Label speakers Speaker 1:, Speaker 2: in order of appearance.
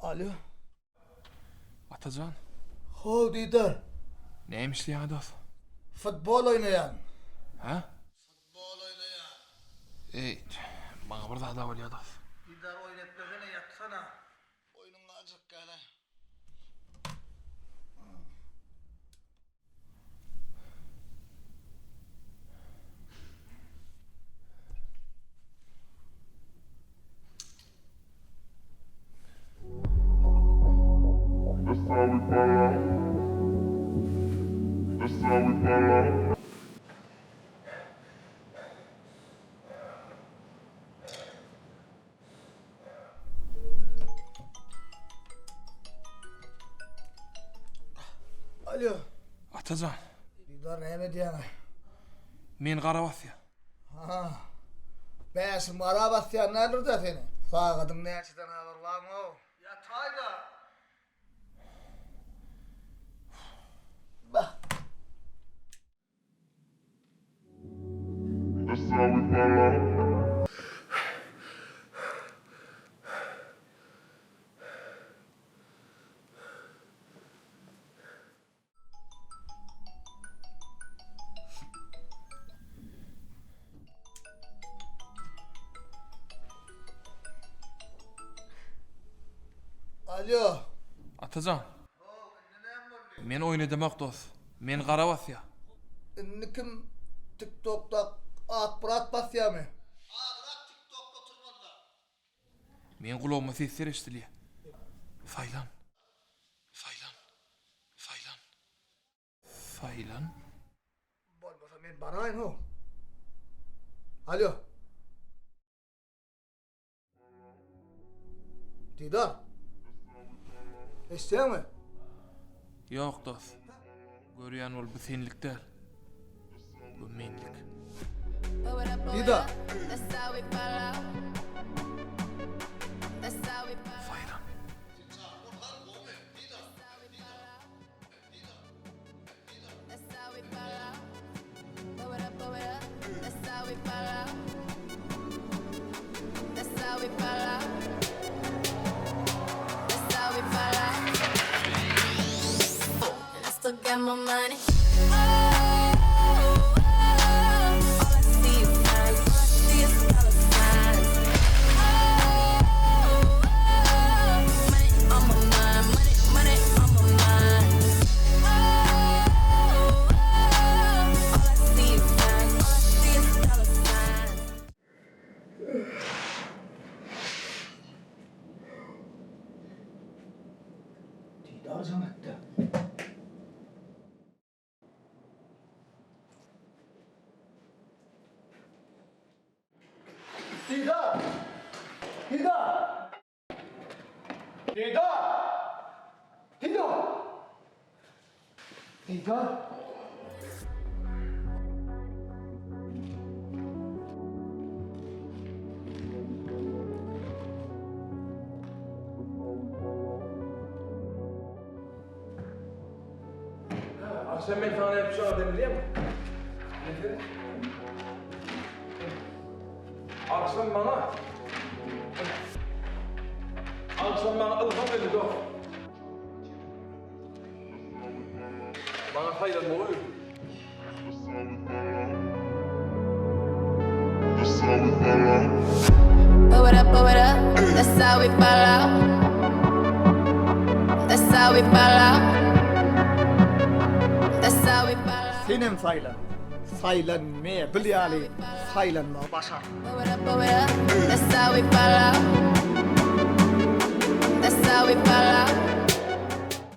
Speaker 1: Alo.
Speaker 2: Atajan.
Speaker 1: How Didar.
Speaker 2: Näme işleýäň dos?
Speaker 1: Futbol oýnaýan.
Speaker 2: Ha?
Speaker 1: Futbol oýnaýan.
Speaker 2: Eý, maňa bir zada bolýa dos.
Speaker 1: Didar oýun etmesene ýatsana. Oýnuň galjak gäle. Alo.
Speaker 2: Atajan.
Speaker 1: Didar näme edýäň?
Speaker 2: Men gara basýan.
Speaker 1: Ha. Bäşim gara basýan nädir-dä seni? Sagadyň näçeden habar barmy-ow? Ýataý-da. Bah. Alo.
Speaker 2: Atajan. Men oýun edemok dos. Men gara basýa.
Speaker 1: Indi kim tiktokda Akmyrat basýamy? Azrak tiktokda oturmalyda.
Speaker 2: Meň gulagyma sesler eşidilýä. Saýlan. Saýlan. Saýlan. Saýlan.
Speaker 1: Bolmasa men baraýyn how. Alo. Didar. Eşitýäňmi?
Speaker 2: Ýok dos. Görýän bol bu senlik däl. Bu menlik.
Speaker 1: Didar.
Speaker 2: Saýlan.
Speaker 1: Didar jaň etdi. Didar! Didar! Didar! Didar! Didar!
Speaker 2: Akşam men sana nädip şu adam bilýärmi? Nese? Akşam maňa Akşam maňa ylham geldi dost. Maňa saýlanmagy buýurdy.
Speaker 3: how we ball out. That's how we ball out.
Speaker 1: Senem saýlan. Saýlan mebel ýaly saýlanmagy başar.
Speaker 3: Blow it up, blow it up. That's how we ball out.